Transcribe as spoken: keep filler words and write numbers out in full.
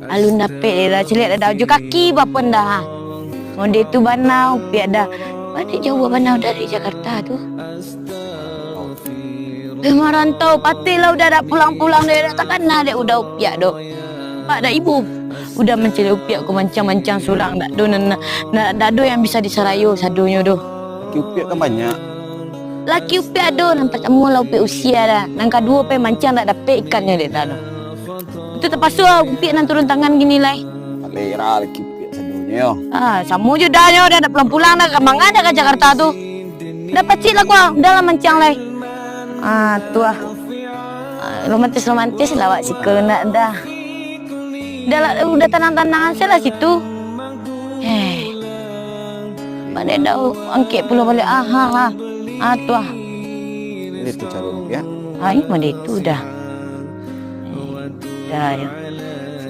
Alun dapek dek lah, caliak dah, dah jo kaki bapun dah. Onde tu bana Upiak dah. Bana jauah bana dari Jakarta tu. Eh, marantau, patih lah Uda dak pulang-pulang dek, dak takana dek Uda Upiak doh. Pak dak ibo, Uda mancaliak Upiak ko mancang-mancang surang, dak ado nan, nan, dak ado yang bisa disarayo sadonyo doh. Laki Upiak kan banyak. Laki Upiak ado, nan partamo lah Upiak usia dah, nan kaduo pai mancang dak dapek ikannyo dek dah doh. Itu tapaso lah Upiak nan turun tangan kini lai. Salera laki Upiak sadonyo. Ah, samo jo dah nyo, dah dak pulang-pulang dah, ka manga dah ka Jakarta tu. Dah pacik lah kua, dah lah mancang lai. Ah, tu ah. Ah, romantis-romantis lah awak siko nak dah. Dah lah, udah tanang-tanangan se lah situ. Eh. Mana dah angkek pulo baliak. Ah, ha, ha. Ah, tu ah. Itu caro Upiak. Ah, iyo mode itu dah. Eh, dah yo.